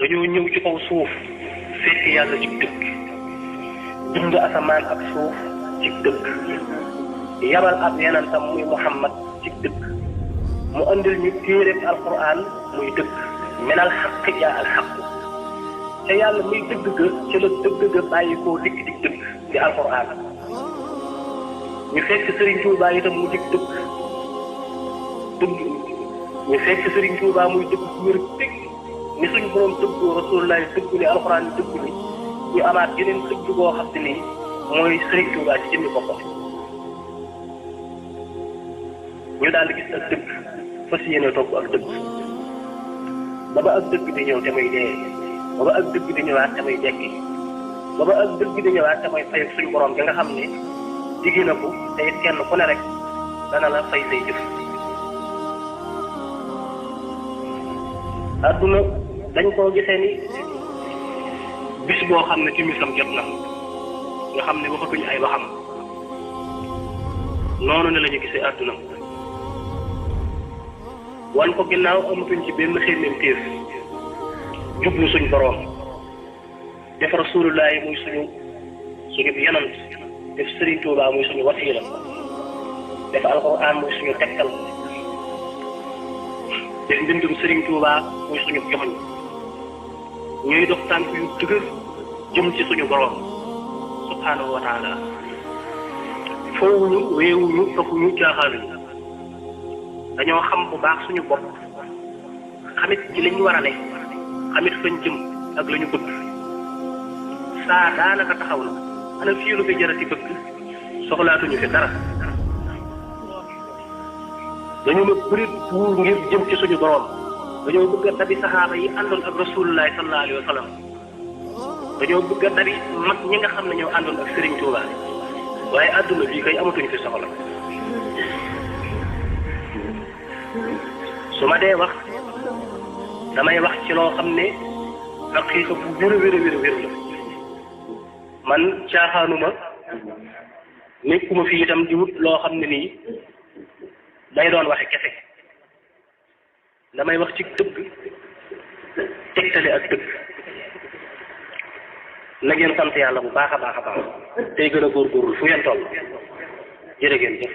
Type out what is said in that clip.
dañoo ñëw ci kaw suuf fekk yàlla ci dëgg bind asamaan ak suuf ci dëgg yabal ab yenantam muy Muhammad ci dëgg mu andil ñu téereb alquran muy dëgg minal xaq jaa al xaq te yàlla muy dëgg ga ci la dëgg ga bàyyi koo dikk di dëgg di alquran ñu fekk Serigne Touba itam mu dig dëgg ñu fekk Serigne Touba muy dëgg wér dëgg ni suñ borom dëggoo Rasulullah dëgg ni alquran dëgg ni ñu amaat yeneen dëgg boo xam ne nii mooy Serigne Touba ci jëmmi boppam ñu daal di gis ak dëgg fas yéene topp ak dëgg ba ak dëgg di ñëw te muy dee ba ak dëgg di ñëwaat te muy dekki ba ak dëgg di ñëwaat te muy fay suñu borom bi nga xam ne digg na ko te it kenn ku ne rek dana la fay say jëf. adduna dañ koo gisee ni bis boo xam ne timisam jot na nga xam ne waxatuñu ay waxam noonu ne la ñu gisee adduna wan ko ginnaaw amatuñ ci benn xéemem téef jublu suñ boroom def Rasulullahi muy suñu yanant def Serigne Touba muy suñu wasiila def alxuraan muy suñu tegtal def mbindum Serigne Touba muy suñu joxoñ ñuy dox tànk yu dëgër jëm ci suñu boroom subhaanahu wa taala fowuñu weewuñu tofuñu jaaxaaluñu dañoo xam bu baax suñu bopp xamit ci lañ war a ne xamit fañ jëm ak la ñu bëgg saa daanaka taxaw na ana fii lu fi jarati bëgg soxlaatuñu fi dara dañu ne bërit pour ngir jëm ci suñu borom dañoo bëgg a dabi saxaaba yi àndoon ak Rasulullah sallallahu alayhi wa sallam dañoo bëgg a dabi mag ñi nga xam ne ñoo àndoon ak Serigne Touba waaye àdduna bii kay amatuñu fi soxla su ma dee wax damay wax ci loo xam ne haqiiqa bu wér a wér a wér a wér la man caaxaanuma nekkuma fi itam di wut loo xam ne nii day doon waxe kese damay wax ci dëgg tegtale ak dëgg na ngeen sant yàlla bu baax a baax a baax tey gën a góorgóorlu fu ngeen toll jërë ngeen jëf